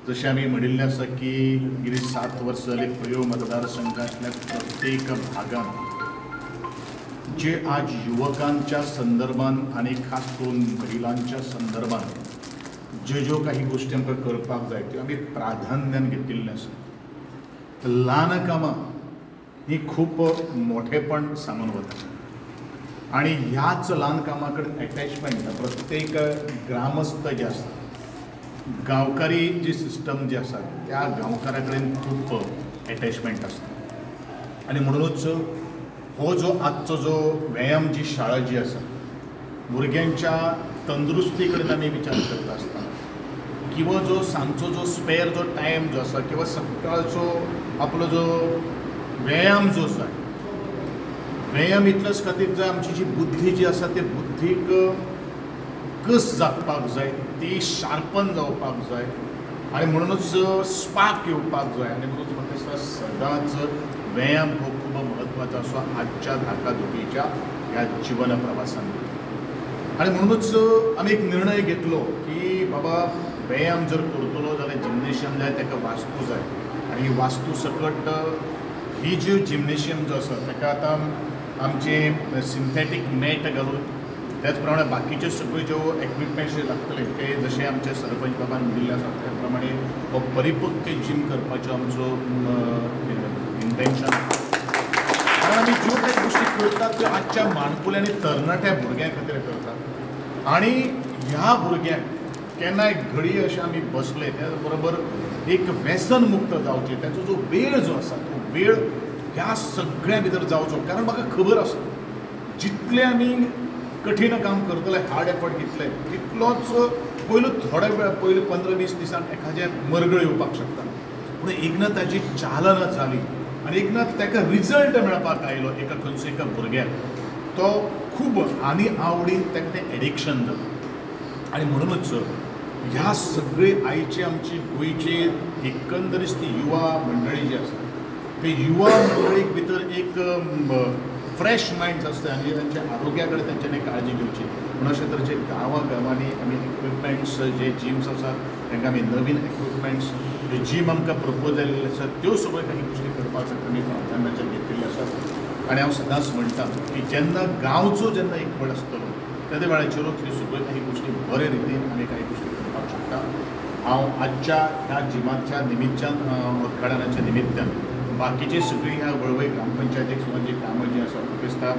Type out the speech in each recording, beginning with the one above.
जशें आमी म्हणिल्लें आसा की गेली 7 वर्सां जाली पयो मतदारसंघांतल्या प्रत्येक भागांत जे आज युवकांच्या संदर्भान आनी खास करून महिलांच्या संदर्भान ज्यो ज्यो काही गोश्टी आमकां करपाक जाय त्यो आमी प्राधान्यान घेतिल्लें आसा. ल्हान कामां ही खूब मोठेपण सांगून वता आनी ह्याच ल्हान कामां कडेन एटॅचमेंट प्रत्येक ग्रामस्थ जे आसा, गांवकारी जी सिस्टम जी आसा त्या गांवकारा कडेन खूब एटॅचमेंट आसता आनी म्हणुनूच हो जो आजचो जो व्यायाम जी शाळा जी आसा भुरग्यांच्या तंदुरुस्ती कडेन आमी विचार करता आसतना किंवा जो सांजचो जो स्पेर जो टायम जो आसा किंवा सकाळचो आपलो जो व्यायाम जो आसा, व्यायाम इतलोच खातीर जाय आमची जी बुद्धी जी आसा ते बुद्धीक कस जागपाक जाय, ती शार्पन जावपाक जाय आनी म्हणुनूच स्पार्क येवपाक जाय आनी म्हणूनच म्हाका दिसता सदांच व्यायाम हो खूब म्हत्वाचो आसा आजच्या धाकाधुकीच्या ह्या जिवन प्रवासान. आनी म्हणुनूच आमी एक निर्णय घेतलो की बाबा व्यायाम जर करतलो जाल्यार जिम्नेशियम जाय, ताका वास्तू जाय आनी ही वास्तू सकट ही जी जिम्नेशियम जो आसा ताका आतां आमचे सिंथेटीक मॅट घालून त्याच प्रमाणे बाकीचे सगळे ज्यो एक्विपमेंट्स जे लागतले ते जशें आमचे सरपंच बाबान म्हणिल्लें आसा त्या प्रमाणे हो परिपक्व जीम करपाचो आमचो इंटेन्शन. कारण आमी ज्यो काही गोश्टी करतात त्यो आजच्या माणकुल्या आनी तरणाट्या भुरग्यां खातीर करतात आनी ह्या भुरग्यांक केन्नाय घडी अशें आमी बसले त्या बरोबर एक व्यसन मुक्त जावचें, ताचो जो वेळ जो आसा तो वेळ ह्या सगळ्या भितर जावचो. कारण म्हाका खबर आसा जितलें आमी कठीण काम करतले, हार्ड एफर्ट घेतले तितलोच पयलो थोडे वेळ पयले 15-20 दिसांक एखादें मरगळ येवपाक शकता, पूण एकदां ताजी चालना जाली आनी एकदां ताका रिजल्ट मेळपाक आयलो एका खंयचो एका भुरग्याक, तो खूब आनी आवडीन ताका तें एडिक्शन जाता. आनी म्हणुनूच ह्या सगळे आयची आमची गोंयची एकंदरीत ती युवा मंडळी जी आसा ते युवा मंडळीक भितर एक फ्रेश मायंड्स आसता आनी तांच्या आरोग्या कडेन तांच्यांनी काळजी घेवची म्हणून अशे तरेचे गांवां गांवांनी आमी इक्विपमेंट्स जे जिम्स आसात तांकां आमी नवीन इक्विपमेंट्स जे जीम आमकां प्रपोज जाल्ले आसात त्यो सगळ्यो काही गोश्टी करपाक आमी प्राधान्याचेर घेतिल्ले आसात. आनी हांव सदांच म्हणटा की जेन्ना गांवचो जेन्ना एकवट आसतलो त्या वेळाचेरूच ह्यो सगळ्यो काही गोश्टी बरे रितीन आमी काही गोश्टी करपाक शकता. हांव आजच्या ह्या जिमाच्या निमित्तान उद्घाटनाच्या निमित्तान बाकीचे सगळी ह्या वळवय ग्रामपंचायतीक सुद्दां जी कामां जी आसा म्हाका दिसता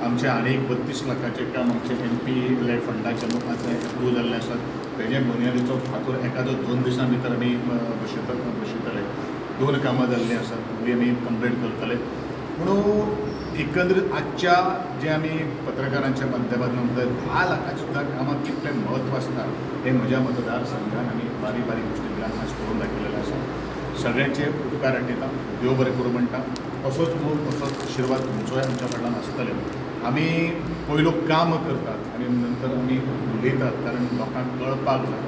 आमचे आनी 32 लाखाचें काम आमचे एमपी एल फंडाच्या लोकांचे एप्रूव जाल्लें आसा तेजे बुन्यादीचो फातोर एखादो 2 दिसां भितर आमी बसयतले. 2 कामां जाल्लीं आसात ती आमी कंप्लीट करतले. म्हणून एकंदरीत आजच्या जे आमी पत्रकारांच्या माध्यमांतल्यान म्हणटात 10 लाखाचें सुद्दां कामां कितलें म्हत्व आसता हें म्हज्या मतदारसंघान आमी बारीक बारीक गोश्टींतल्यान आज करून दाखयलेलें आसा. सगळ्यांचे उपकार आठयता, देव बरें करूं म्हणटा. असोच मोग असोच आशिर्वाद तुमचोय आमच्या कडल्यान आसतले. आमी पयलो काम करतात आनी नंतर आमी उलयतात कारण लोकांक कळपाक जाय.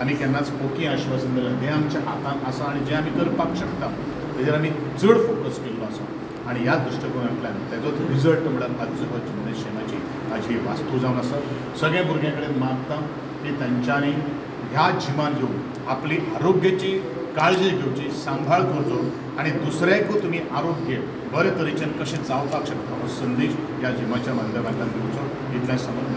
आमी केन्नाच मोखी आश्वासन दिलें जें आमच्या हातांत आसा आनी जें आमी करपाक शकता तेजेर आमी चड फोकस केल्लो आसा आनी ह्या दृश्टिकोनांतल्यान तेजोच रिजल्ट म्हळ्यार आजचो हो जिम्नेशियमाची आज ही वास्तू जावन आसा. सगळ्या भुरग्यां कडेन मागता की तांच्यांनी ह्या जिमान घेवन आपली आरोग्याची काळजी घेवची, सांबाळ करचो आनी दुसऱ्याकूय तुमी आरोग्य बरे तरेच्यान कशें जावपाक शकता हो संदेश ह्या जिमाच्या माध्यमांतल्यान दिवचो. इतलें सांगून